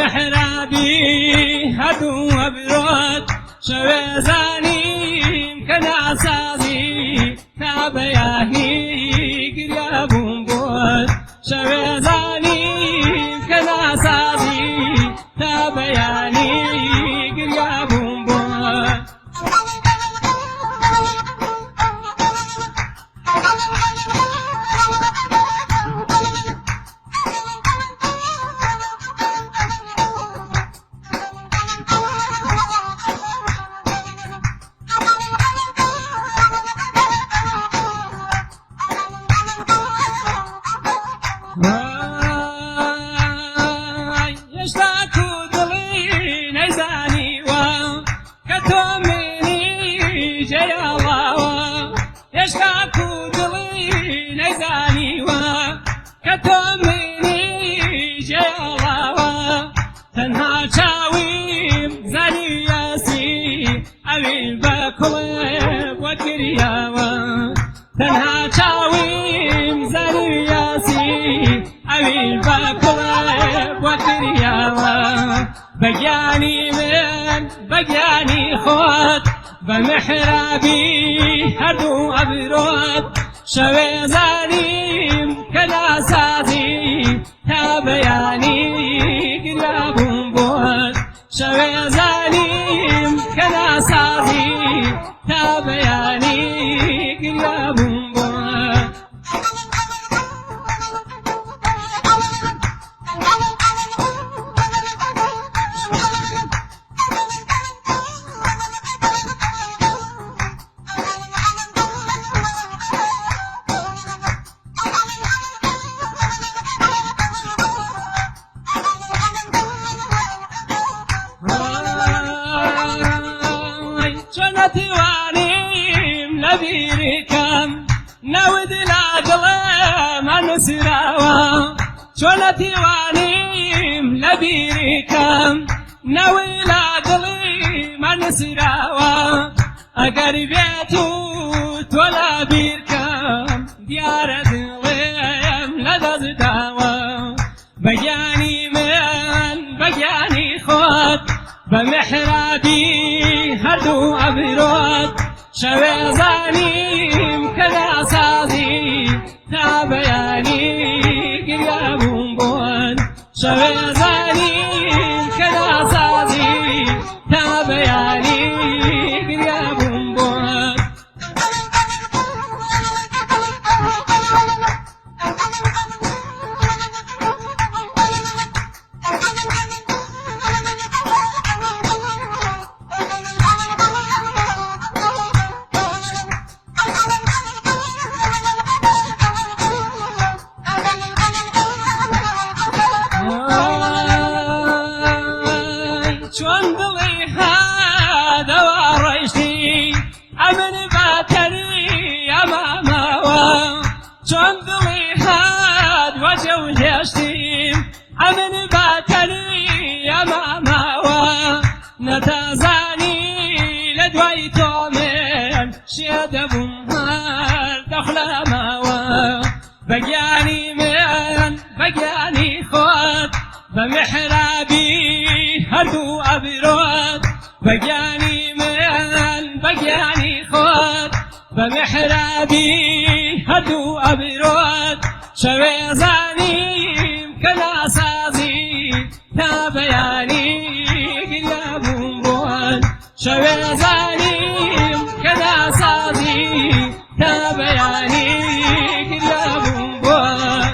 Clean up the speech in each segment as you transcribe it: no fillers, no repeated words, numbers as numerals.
میحرابی هەردوو ئەبرۆت، شەوێ زانیم کە ناسازی، تا بەیانی گریابووم بۆت. شەوێ زانیم کە ناسازی، تا بەیانی گریابووم بۆت. هێشتا کو دڵی نەیزانیوە کە تۆ منی جێیاڵاوە، هێشتا کو دڵی نەیزانیوە کە تۆ منی جێیاڵاوە. تەنها چاویم زانیاسی ئەوین بە کوڵێ بۆ گریاوە، تەنها چاویم زانیاسی ئەوین بە کوڵێ بۆ گریاوە. بە گیانی من، بە گیانی خۆت، بە میحرابی هەردوو ئەبرۆت، شەوێ زانیم کە ناسازی، تا بەیانی گریابووم بۆت. شەوێ زانیم کە ناسازی، تا بەیانی گریابووم بۆت. چۆنەتیوانیم لەبیریکەم نەود لا دڵێ نووسراوە، چۆنەتیوانیم لەبیریکەم نەوی لا دڵی مەنووسراوە. ئەگەر بێت و تۆ لە بیرکەم، دیارە دڵێم لەدەستداوە. بە گیانی من، بە گیانی خۆت، بە میحرابی هەردوو ئەبرۆت، شەوێ زانیم کە ناسازی، تا بەیانی گریابووم بۆت. شەوێ زانیم کە ناسازی، تا بەیانی گریابووم بۆت. چۆن دڵی هادەوە ڕۆیشتی، ئەمن باتەری ئەماماوە. چۆن دڵی هاد وەجە و هێشتیم، ئەمن باتەری ئەماماوە. نەتەزانی لە دوای تۆ من شێ دەبووم هەر دەخلاماوە. بە گیانی من، بە گیانی خۆت، بە میحرابی هەردوو ئەبرۆت، بە گیانی من، بە گیانی خۆت، بە میحرابی هەردوو ئەبرۆت، شەوێ زانیم کە ناسازی، تا بەیانی گریابووم بۆت. شەوێ زانیم کە ناسازی، تا بەیانی گریابووم بۆت.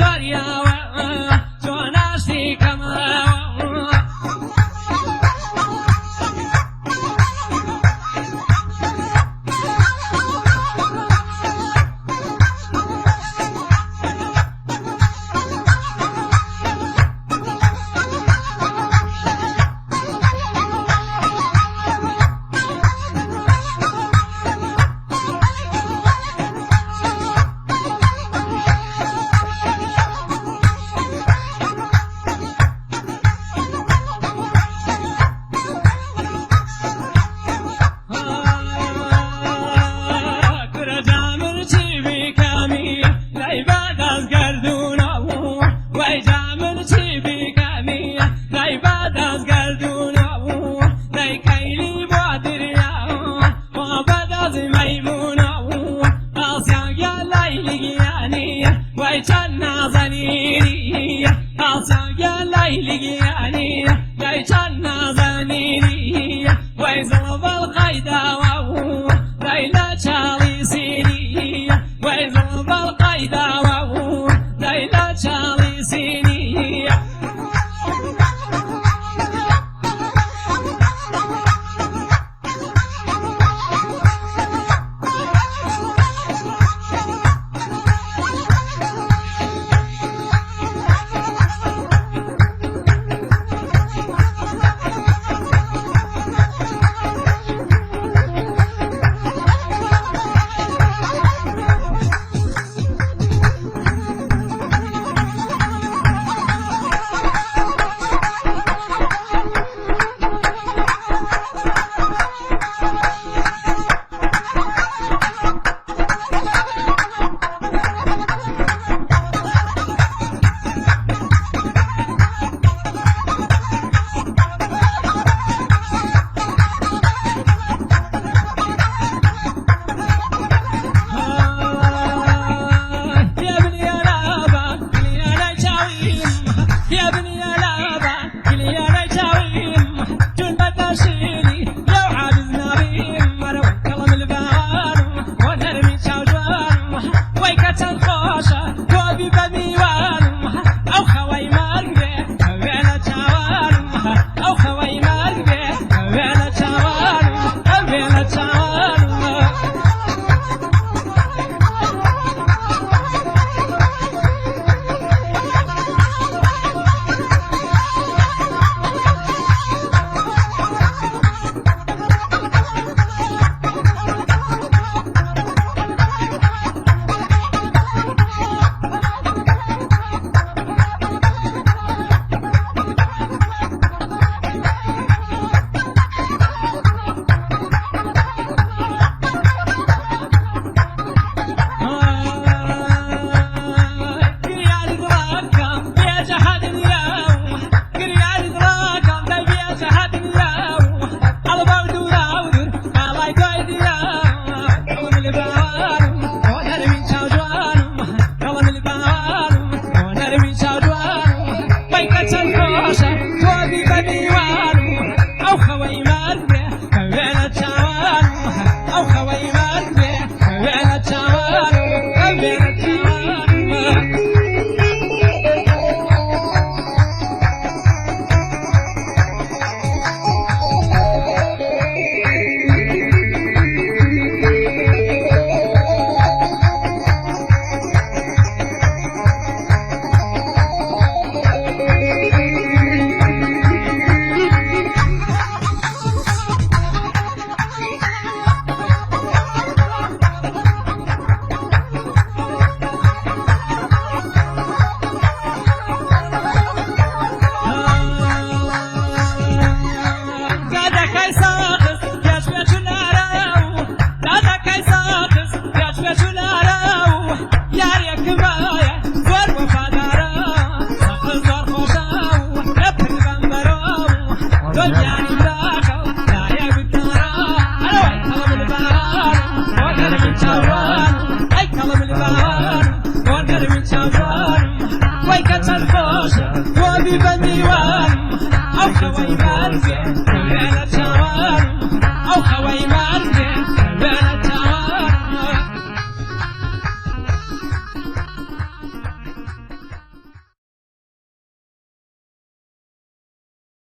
داریاوە چۆن ئاشتی کەمەوە. کورە جامر چی بیکەمی لای بەدەست گەردوونەوە، وەی جامر چی بیکەمی لای بەدەست گەردوونەوە، لای کەیلی بۆ دریا بۆ بەدەست مەیمونەوە، ئاسیاگە لای لگیانی وەی چەند نازەنینی، ئاسیاگە لای لگیانی لای چەند نازەنینی، وەی زڵبەڵ قەیداوە لای لە چاڵی سینی، وەی زڵبەڵ قەیداوە لای لە چاڵی سینی. يا ابني يا لابا كلي يا لجاويم، يا ابني يا لابا كلي يا لجاويم، جن بتشيلي لو عابز نبيم، مرو كلام البار ونرمي شاوجوان ويكتن.